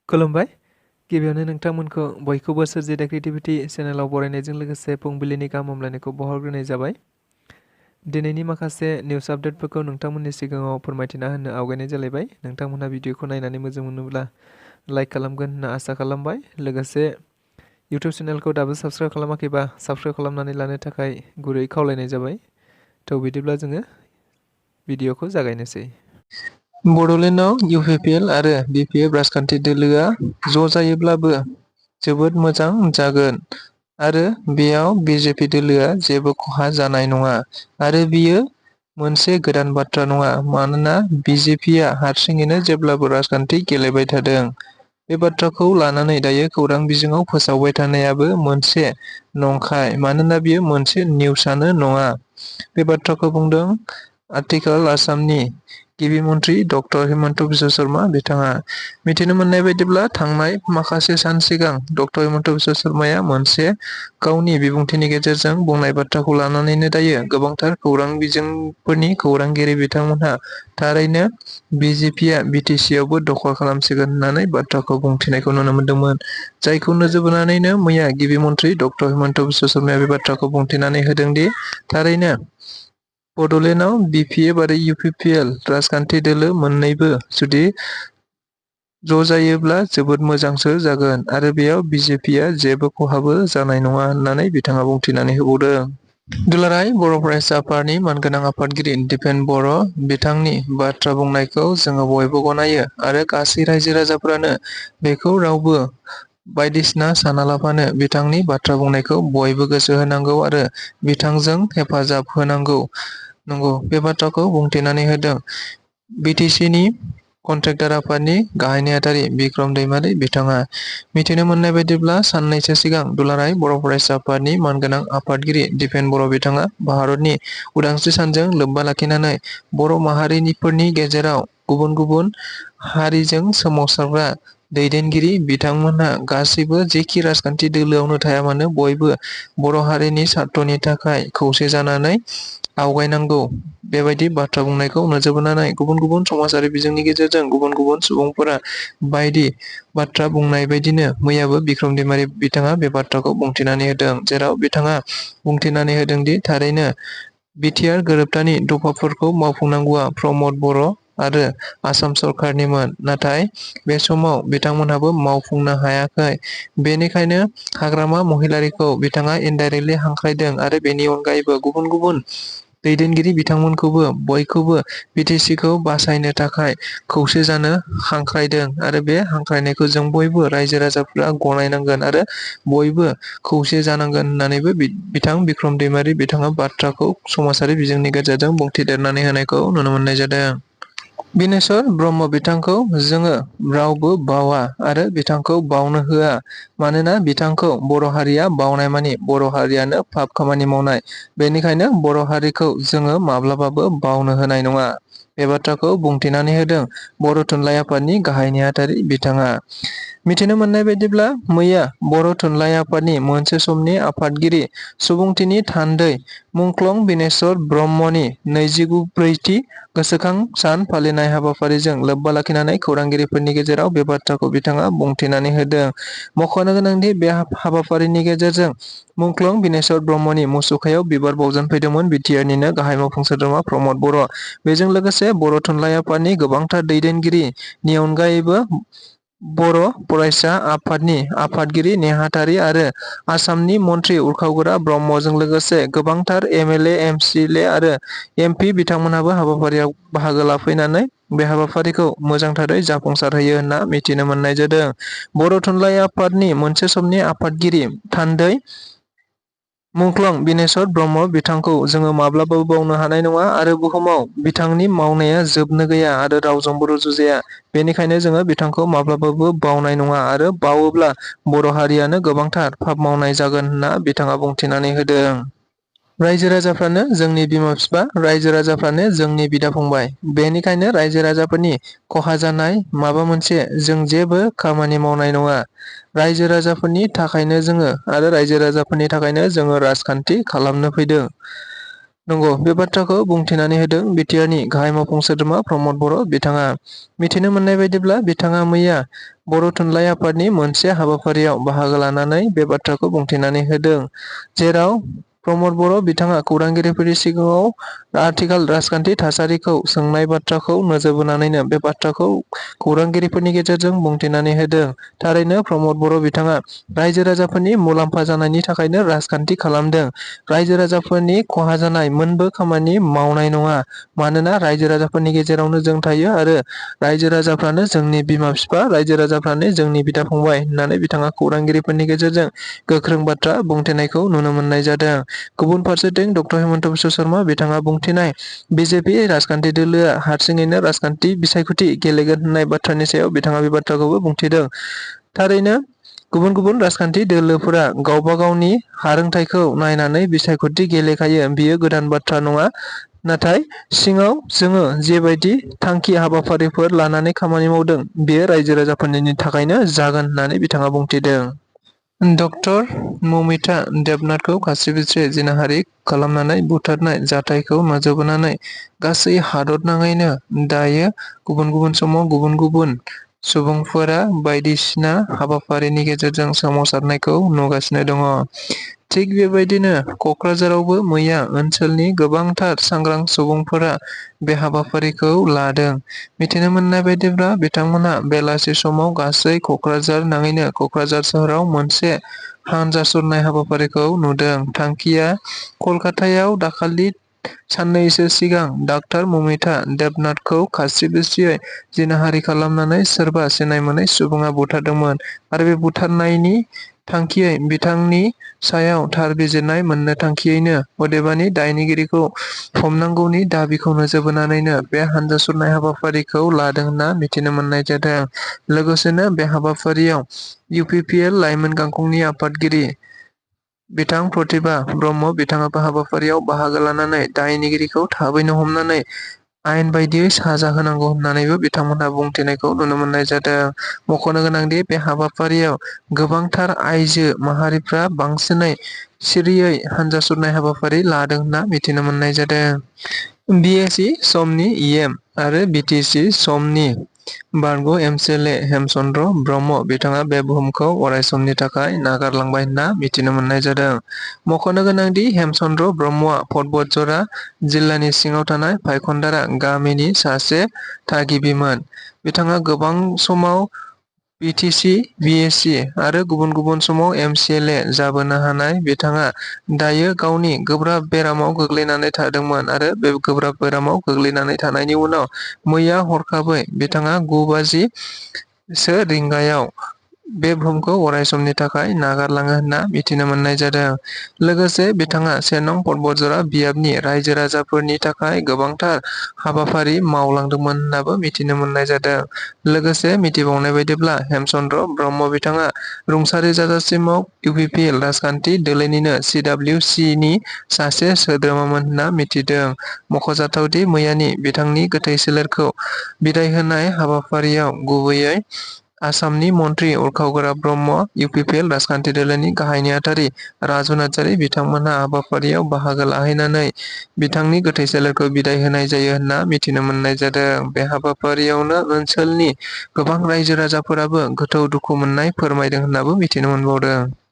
खुलुमबाय। गिबियावनो नोंथांमोनखौ बयखौबो सोरजिदा क्रिएटिभिटि चेनेलाव बरायनायजों लोगोसे फुंबिलिनि गाहाम हामलायनायखौ बावहरग्रोनाय जाबाय। दिनैनि माखासे निउस आपडेटफोरखौ नोंथांमोननि सिगाङाव फोरमायथिना होनो आवगायनाय जालायबाय। नोंथांमोनहा भिडिअखौ नायनानै मोजां मोनोब्ला लाइक खालामगोन होनना आसा खालामबाय। लोगोसे इउटिउब चेनेलखौ दाबो साबस्क्राइब खालामाखैबा साबस्क्राइब खालामनानै लानो थाखाय गुरै खावलायनाय जाबाय। थ' बिदिब्ला जोङो भिडिअखौ जागायनोसै। बड'लेण्डआव इउपिपिएल आरो बिपिएफ राजखान्थि दोलोआ ज' जायोब्लाबो जोबोद मोजां जागोन आरो बेयाव बिजेपि दोलोआ जेबो खहा जानाय नङा आरो बियो मोनसे गोदान बाथ्रा नङा, मानोना बिजेपिआ हारसिङैनो जेब्लाबो राजखान्थि गेलेबाय थादों। बे बाथ्राखौ लानानै दायो खौरां बिजोङाव फोसावबाय थानायाबो मोनसे नंखाय, मानोना बियो मोनसे निउसआनो नङा। बे बाथ्राखौ बुंदों आथिखाल आसामनि गिबि मन्थ्रि डक्टर हिमन्त बिश्व शर्मा बिथाङा। मिथिनो मोननाय बायदिब्ला थांनाय माखासे सान सिगां डक्टर हिमन्त बिश्व शर्माया मोनसे गावनि बिबुंथिनि गेजेरजों बुंनाय बाथ्राखौ लानानैनो दायो गोबांथार खौरां बिजोंफोरनि खौरांगिरि बिथांमोनहा थारैनो बिजेपिआ बिटिसिआवबो दखल खालामसिगोन होननानै बाथ्राखौ बुंथिनायखौ नुनो मोन्दोंमोन। जायखौ नोजोर बोनानैनो मैया गिबि मन्थ्रि डक्टर हिमन्त बिश्व शर्माया बे बाथ्राखौ बुंथिनानै होदोंदि थारैनो बड'लेण्डआव बिपिएफ आरो इउपिपिएल राजखान्थि दोलो मोन्नैबो जुदि ज' जायोब्ला जोबोद मोजांसो जागोन आरो बेयाव बिजेपिआ जेबो खहाबो जानाय नङा होननानै बिथाङा बुंथिनानै होबावदों। दुलाराय बर' फरायसा आफादनि मानगोनां आफादगिरि दिपेन बर' बिथांनि बाथ्रा बुंनायखौ जोङो बयबो गनायो आरो गासै रायजो राजाफोरानो बेखौ रावबो बायदिसिना सानालाबानो बिथांनि बाथ्रा बुंनायखौ बयबो गोसो होनांगौ आरो बिथांजों हेफाजाब होनांगौ। नंगौ, बे बाथ्राखौ बुंथिनानै होदों बिटिसिनि कन्ट्रेक्टर आफादनि गाहाय नेहाथारि बिक्रम दैमारी बिथाङा। मिथिनो मोननाय बायदिब्ला साननैसो सिगां दुलाराय बर' फरायसा आफादनि मानगोनां आफादगिरि दिपेन बर' बिथाङा भारतनि उदांस्रि सानजों लोब्बा लाखिनानै बर' माहारिफोरनि गेजेराव गुबुन गुबुन हारिजों सोमावसारग्रा दैदेनगिरि बिथांमोनहा गासैबो जेखि राजखान्थि दोलोआवनो थाया मानो बयबो बर' हारिनि स्वार्थनि थाखाय खौसे जानानै आवगायनांगौ। बेबायदि बाथ्रा बुंनायखौ नोजोर बोनानै गुबुन गुबुन समाजारि बिजोंनि गेजेरजों गुबुन गुबुन सुबुंफोरा बायदि बाथ्रा बुंनाय बायदिनो मैयाबो बिक्रम दैमारी बिथाङा बे बाथ्राखौ बुंथिनानै होदों, जेराव बिथाङा बुंथिनानै होदोंदि थारैनो बिटिआर गोरोबथानि दफाफोरखौ मावफुंनांगौआ प्रमद बर' आरो आसाम सरकारनिमोन, नाथाय बे समाव बिथांमोनहाबो मावफुंनो हायाखै। बेनिखायनो हाग्रामा महिलारिखौ बिथाङा इनडाइरेक्टलि हांख्रायदों आरो बेनि अनगायैबो गुबुन गुबुन दैदेनगिरि बिथांमोनखौबो बयखौबो बिटिसिखौ बासायनो थाखाय खौसे जानो हांख्रायदों आरो बे हांख्रायनायखौ जों बयबो रायजो राजाफोरा गनायनांगोन आरो बयबो खौसे जानांगोन होननानैबो बिथां बिक्रम दैमारी बिथाङा बाथ्राखौ समाजारि बिजोंनि गेजेरजों बुंथिदेरनानै होनायखौ नुनो मोननाय जादों। बिनेश्वर ब्रह्म बिथांखौ जोङो रावबो बावा आरो बिथांखौ बावनो होआ, मानोना बिथांखौ बर' हारिया बावनाय मानि बर' हारियानो पाप खामानि मावनाय। बेनिखायनो बर' हारिखौ जोङो माब्लाबाबो बावनो होनाय नङा। बे बाथ्राखौ बुंथिनानै होदों बर' थुनलाइ आफादनि गाहाय नेहाथारि बिथाङा। मिथिनो मोननाय बायदिब्ला मैया बर' थुनलाइ आफादनि मोनसे समनि आफादगिरि सुबुंथिनि थान्दै मुंख्लं बिनेश्वर ब्रह्मनि 24थि गोसोखां सान फालिनाय हाबाफारिजों लोब्बा लाखिनानै खौरांगिरिफोरनि गेजेराव बे बाथ्राखौ बिथाङा बुंथिनानै होदों। मख'नो गोनांदि बे हाबाफारिनि गेजेरजों मुंख्लं बिनेश्वर ब्रह्मनि मुसुखायाव बिबार बावजानफैदोंमोन बिटिआरनिनो गाहाय मावफुं सोद्रोमा प्रमद बर'। बेजों लोगोसे बर' थुनलाइ आफादनि गोबांथार दैदेनगिरिनि अनगायैबो बर' फरायसा आफादनि आफादगिरि नेहाथारि आरो आसामनि मन्थ्रि उरखावगोरा ब्रह्मजों लोगोसे गोबांथार एमएलए, एमसिएलए आरो एमपि बिथांमोनहाबो हाबाफारियाव बाहागो लाफैनानै बे हाबाफारिखौ मोजांथारै जाफुंसारहोयो होनना मिथिनो मोननाय जादों। बर' थुनलाइ आफादनि मोनसे समनि आफादगिरि थान्दै मुंख्लं बिनेश्वर ब्रह्म बिथांखौ जोङो माब्लाबाबो बावनो हानाय नङा आरो बुहुमाव बिथांनि मावनाया जोबनो गैया आरो रावजोंबो रुजुजाया। बेनिखायनो जोङो बिथांखौ माब्लाबाबो बावनाय नङा आरो बावोब्ला बर' हारियानो गोबांथार पाप मावनाय जागोन होनना बिथाङा बुंथिनानै होदों। रायजो राजाफ्रानो जोंनि बिमा बिफा, रायजो राजाफ्रानो जोंनि बिदा फंबाय। बेनिखायनो रायजो राजाफोरनि खहा जानाय माबा मोनसे जों जेबो खामानि मावनाय नङा। रायजो राजाफोरनि थाखायनो जोङो आरो रायजो राजाफोरनि थाखायनो जोङो राजखान्थि खालामनो फैदों। नंगौ, बे बाथ्राखौ बुंथिनानै होदों बिटिआरनि गाहाय मावफुं सोद्रोमा प्रमद बर' बिथाङा। मिथिनो मोननाय बायदिब्ला बिथाङा मैया बर' थुनलाइ आफादनि मोनसे हाबाफारियाव बाहागो लानानै बे बाथ्राखौ बुंथिनानै होदों। जेराव प्रमद बर' बिथाङा खौरांगिरिफोरनि सिगाङाव आथिखाल राजखान्थि थासारिखौ सोंनाय बाथ्राखौ नोजोर बोनानैनो बे बाथ्राखौ खौरांगिरिफोरनि गेजेरजों बुंथिनानै होदों। थारैनो प्रमद बर' बिथाङा रायजो राजाफोरनि मुलाम्फा जानायनि थाखायनो राजखान्थि खालामदों। रायजो राजाफोरनि खहा जानाय मोनबो खामानि मावनाय नङा। मानोना रायजो राजाफोरनि गेजेरावनो जों थायो आरो रायजो राजाफ्रानो जोंनि बिमा बिफा, रायजो राजाफ्रानो जोंनि बिदा फंबाय होननानै बिथाङा खौरांगिरिफोरनि गेजेरजों गोख्रों बाथ्रा बुंथिनायखौ नुनो मोननाय जादों। गुबुन फारसेथिं डक्टर हिमन्त बिश्व शर्मा बिथाङा बुंथिनाय बिजेपि राजखान्थि दोलोआ हारसिङैनो राजखान्थि बिसायख'थि गेलेगोन होननाय बाथ्रानि सायाव बिथाङा बे बाथ्राखौबो बुंथिदों। थारैनो गुबुन गुबुन राजखान्थि दोलोफोरा गावबा गावनि हारोंथाइखौ नायनानै बिसायख'थि गेलेखायो, बियो गोदान बाथ्रा नङा। नाथाय सिङाव जोङो जेबायदि थांखि हाबाफारिफोर लानानै खामानि मावदों, बेयो रायजो राजाफोरनि थाखायनो जागोन होननानै बिथाङा बुंथिदों। डक्टर ममिता देबनाथखौ खास्रि-बिस्रि जिनाहारि खालामनानै बुथारनाय जाथायखौ नोजोर बोनानै गासै हादरनाङैनो दायो गुबुन गुबुन समाव गुबुन गुबुन सुबुंफोरा बायदिसिना हाबाफारिनि गेजेरजों सोमावसारनायखौ नुगासिनो दङ। थिग बेबायदिनो क'क्राझारावबो मैया ओनसोलनि गोबांथार सांग्रां सुबुंफोरा बे हाबाफारिखौ लादों। मिथिनो मोननाय बायदिब्ला बिथांमोना बेलासि समाव गासै क'क्राझार नाङैनो क'क्राझार सोहोराव मोनसे हानजा सुरनाय हाबाफारिखौ नुदों। थांखिया कलकातायाव दाखालि साननैसो सिगां डाक्टार ममिता देबनाथखौ खास्रि-बिस्रियै जिनाहारि खालामनानै सोरबा सिनाय मोनै सुबुङा बुथारदोंमोन आरो बे बुथारनायनि थांखियै बिथांनि सायाव थार बिजिरनाय मोननो थांखियैनो अदेबानि दायनिगिरिखौ हमनांगौनि दाबिखौ नोजोर बोनानैनो बे हानजा सुरनाय हाबाफारिखौ लादों होनना मिथिनो मोननाय जादों। लोगोसेनो बे हाबाफारियाव इउपिपिएल लाइमोन गांखंनि आफादगिरि बिथां प्रतिभा ब्रह्म बिथाङाबो हाबाफारियाव बाहागो लानानै दायनिगिरिखौ थाबैनो हमनानै आयेन बायदियै साजा होनांगौ होननानैबो बिथांमोनहा बुंथिनायखौ नुनो मोननाय जादों। मख'नो गोनांदि बे हाबाफारियाव गोबांथार आइजो माहारिफ्रा बांसिनै सिरियै हानजा सुरनाय हाबाफारि लादों होनना मिथिनो मोननाय जादों। बिएसि समनि इएम आरो बिटिसि समनि बारग' एमसिएलए हेमचन्द्र ब्रह्म बिथाङा बे बुहुमखौ अरायसमनि थाखाय नागारलांबाय होनना मिथिनो मोननाय जादों। मख'नो गोनांदि हेमचन्द्र ब्रह्मआ पदबतजरा जिल्लानि सिङाव थानाय भायखन्दारा गामिनि सासे थागिबिमोन। बिथाङा गोबां समाव बिटिसि, बिएसि आरो गुबुन गुबुन समाव एमसिएलए जाबोनो हानाय बिथाङा दायो गावनि गोब्राब बेरामाव गोग्लैनानै थादोंमोन आरो बे गोब्राब बेरामाव गोग्लैनानै थानायनि उनाव मैया हरखाबै बिथाङा 9:50 रिंगायाव बे बुहुमखौ अरायसमनि थाखाय नागारलाङो होनना मिथिनो मोननाय जादों। लोगोसे बिथाङा 1 नं पदबतजरा बियाबनि रायजो राजाफोरनि थाखाय गोबांथार हाबाफारि मावलांदोंमोन होननाबो मिथिनो मोननाय जादों। लोगोसे मिथिबावनाय बायदिब्ला हेमचन्द्र ब्रह्म बिथाङा रुंसारि जाजासिमाव इउपिपिएल राजखान्थि दोलोनिनो सिडाब्लिउसि नि सासे सोद्रोमामोन होनना मिथिदों। मख'जाथावदि मैयानि बिथांनि गोथै सोलेरखौ बिदाय होनाय हाबाफारियाव गुबैयै आसामनि मन्त्रि उर्खाव ब्रह्म, इउपिपिएल राजखान्थि दोलोनि गाहाय नेहाथारि राजु नार्जारि बिथांमोनहा हाबाफारियाव बाहागो लाहैनानै बिथांनि गोथै सोलेरखौ बिदाय होनाय जायो होनना मिथिनो मोननाय जादों। बे हाबाफारियावनो ओनसोलनि गोबां रायजो राजाफोराबो गोथौ दुखु मोननाय फोरमायदों होननाबो मिथिनो मोनबावदों।